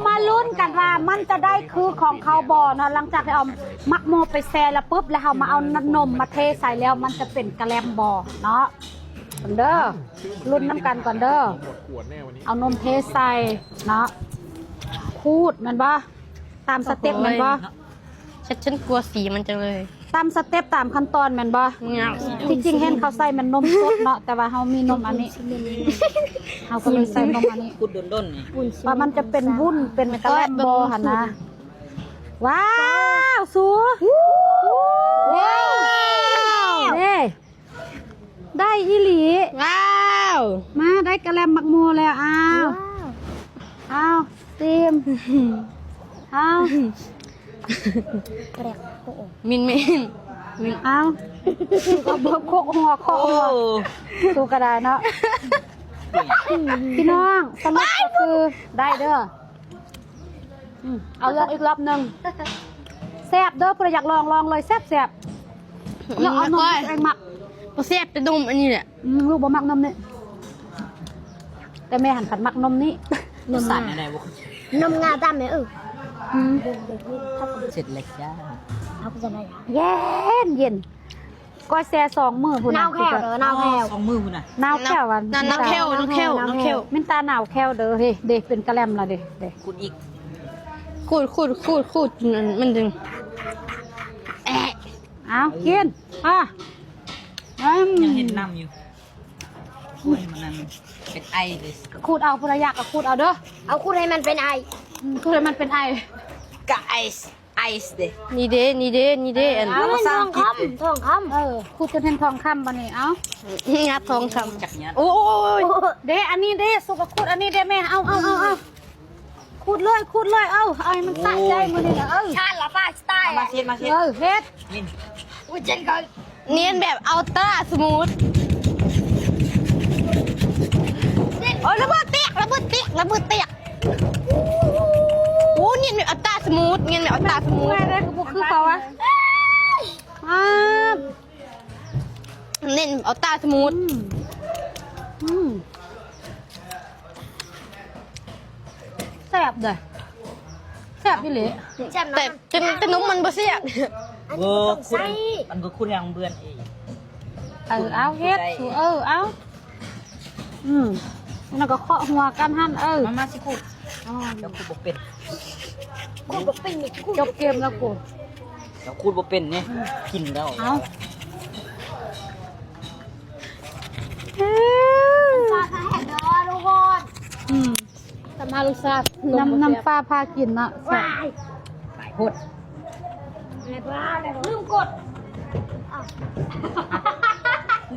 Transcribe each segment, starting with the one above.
ມາລຸ້ນກັນວ່າມັນຈະໄດ້ຄືຂອງເຂົາບໍ່ເນາະ. ຫຼັງຈາກທີ່ເອົາໝາກໂມໄປແຊ່ແລ້ວປຶບ ແລ້ວເຮົາມາເອົານ້ຳນົມມາເທໃສ່ແລ້ວ ມັນຈະເປັນກະແລັມບໍ່ເນາະ. ເບິ່ງເດີ ລຸ້ນນຳກັນກ່ອນເດີ. ເອົານົມເທໃສ່ເນາະ ຂູດແມ່ນບໍ່? ຕາມສະເຕັບແມ່ນບໍ່? ໂອ້ຍ ເນາະ ສັນ ສັນກົວສີມັນຈັ່ງເລີຍ. ຕາມສະເຕັບຕາມຂັ້ນຕອນແມ່ນບໍ່? ງາມ. ທີ່ຈິງເຫັນເຂົາໃສ່ແມ່ນນົມສົດເນາະ ແຕ່ວ່າເຮົາມີນົມອັນນີ້ ເຮົາກໍເລີຍໃສ່ນົມອັນນີ້ ຂູດດົນໆ ນີ້ ວ່າມັນຈະເປັນວຸ້ນເປັນກະແລັມບໍ່ຫັ້ນນະ. ວ້າວ ສູ ວ້າວ ເດ້ ໄດ້ອີ່ຫຼີ. ວ້າວ ມາ ໄດ້ກະແລັມໝາກໂມແລ້ວ. ອ້າວ ອ້າວ ຊີມ ອ້າວ ແປກ ໂອ້ໂຫ ມິນເມນ ມິນ ອ້າວ ສູກໍບໍ່ຄົກຫົວ ເຄາະຫົວ ໂອ້ ສູກໍໄດ້ເນາະ. ພີ່ນ້ອງ ສະຫຼຸບກໍຄືໄດ້ເດີ. ອືມ ເອົາລອງອີກລອບໜຶ່ງ. ແຊບເດີ ຜູ້ໃດຢາກລອງ ລອງເລີຍ ແຊບໆ. ລອງເອົານົມທີ່ຕົວເອງມັກ. ບໍ່ແຊບແຕ່ນົມອັນນີ້ແຫຼະ. ອືມ ລູກບໍ່ມັກນົມນີ້ ແຕ່ແມ່ຫັ້ນພັດມັກນົມນີ້. ນົມ ໃສ່ ງາ ແນວໃດບໍ່? ນົມງາດຳແມ່ເອີຍ. ອືມ ເສັດແລ້ວຈ້າ. ເອົາໄປຈັ່ງໃດ? ເຢັນໆ. ກ້ອຍແຊ່ສອງມື້ພຸ້ນນະ. ໜາວແຂ້ວເດີ ໜາວແຂ້ວ. ອໍ ສອງມື້ພຸ້ນນະ. ໜາວແຂ້ວຫວາ? ໜາວແຂ້ວ ໜາວແຂ້ວ ໜາວແຂ້ວ. ມິນຕາໜາວແຂ້ວເດີ. ເດ ເດ ເປັນກະແລັມລະເດ ເດ. ຂູດອີກ ຂູດ ຂູດ ຂູດ ຂູດ ມັນ ມັນດຶງ. ເອົາ ກິນ. ອາ ອືມ ຍັງເຫັນນ້ຳຢູ່. ຂູດໃຫ້ມັນນັ້ນເປັນໄອເດ. ຂູດເອົາ ຜູ້ໃດຢາກກໍຂູດເອົາເດີ. ເອົາ ຂູດໃຫ້ມັນເປັນໄອ. ອືມ ຂູດໃຫ້ມັນເປັນໄອ. ກະໄອ ໄອເດ. ນີ້ເດ ນີ້ເດ ນີ້ເດ. ເອົາ ທອງຄຳ ທອງຄຳ. ເອີ ຂູດຈົນເຫັນທອງຄຳບັດນີ້. ເອົາ ຫຍັບທອງຄຳ. ໂອ້ຍ ເດ ອັນນີ້ເດ ສຸກຂູດອັນນີ້ເດແມ່. ເອົາ ເອົາ ເອົາ ເອົາ ຂູດເລີຍ ຂູດເລີຍ. ເອົາ ເອົາໃຫ້ມັນສະໃຈມື້ນີ້ນະ. ເອີ ຊາລາຟາສະໄຕ. ເອົາມາເຮັດ ມາເຮັດ ເອີ ເຮັດ. ອຸ້ຍ ເຈັນກ່ອນ. ເນຍນແບບອັລຕຣາສະມູດ. ໂອ້ຍ ລະເບີດແຕກ ລະເບີດແຕກ ລະເບີດແຕກ. ໂອ້ ເນຍນແບບອັລຕຣາສະມູດ ເນຍນແບບອັລຕຣາສະມູດ. ງ່າຍເດ້ ຄືບໍ່ຄືເຂົາວະ. ອາ ເນຍນແບບອັລຕຣາສະມູດ. ອືມ ອືມ ແຊບເດ້ ແຊບອີ່ຫຼີ. ແຊບ ແຕ່ ແຕ່ນົມມັນບໍ່ແຊບ. ໂອ້ ໃສ່ ມັນກໍຂູດໃຫ້ເບື່ອນອີກ. ເອີ ເອົາເຮັດ ເອີ ເອົາ. ອືມ ແລ້ວກໍເຄາະຫົວກັນຫັ້ນ. ເອີ ມາ ມາຊິຂູດ. ອໍ ເຈົ້າຂູດບໍ່ເປັນ ຂູດບໍ່ເປັນນີ້. ຈົບເກມແລ້ວກູ ເຈົ້າຂູດບໍ່ເປັນນີ້. ອືມ ກິນແລ້ວ. ເອົາ ອືມ ສາດແຮງເດີທຸກຄົນ. ອືມ ສຳພາດລົດຊາດ ນ້ຳ ນ້ຳຟ້າພາກິນເນາະ. ຫວາຍ ຫຼາຍໂພດ. ລືມກົດ ອ້າວ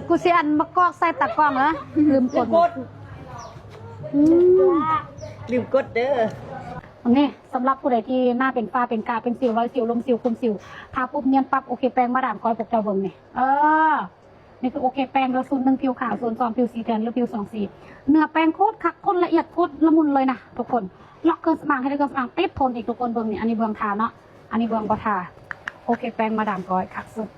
ກູຊິອັນມາກອກໃສ່ຕາກ້ອງເດີ. ລືມກົດ ລືມກົດ. ອືມ ລືມກົດເດີ. ອັນນີ້ສຳລັບຜູ້ໃດທີ່ໜ້າເປັນຝ້າເປັນກະເປັນສິວ ຮອຍສິວ ລົມສິວ ຂຸມສິວ ທາປຸບນຽນປັບ ໂອເຄແປງມາດາມກ້ອຍພວກເຈົ້າເບິ່ງນີ້. ເອີ ນີ້ຄືໂອເຄແປງເດີ ສູດໜຶ່ງຜິວຂາວ ສູດສອງຜິວສີແທນ ຫຼື ຜິວສອງສີ. ເນື້ອແປງໂຄດຄັກ ໂຄດລະອຽດ ໂຄດລະມຸນເລີຍນະທຸກຄົນ. ລັອກເຄື່ອງສຳອາງ ໃຫ້ໄດ້ເຄື່ອງສຳອາງ ຕິດທົນອີກ. ທຸກຄົນເບິ່ງນີ້ ອັນນີ້ເບື້ອງທາເນາະ ອັນນີ້ເບື້ອງບໍ່ທາ. ໂອເຄແປງມາດາມກ້ອຍຄັກສຸດ.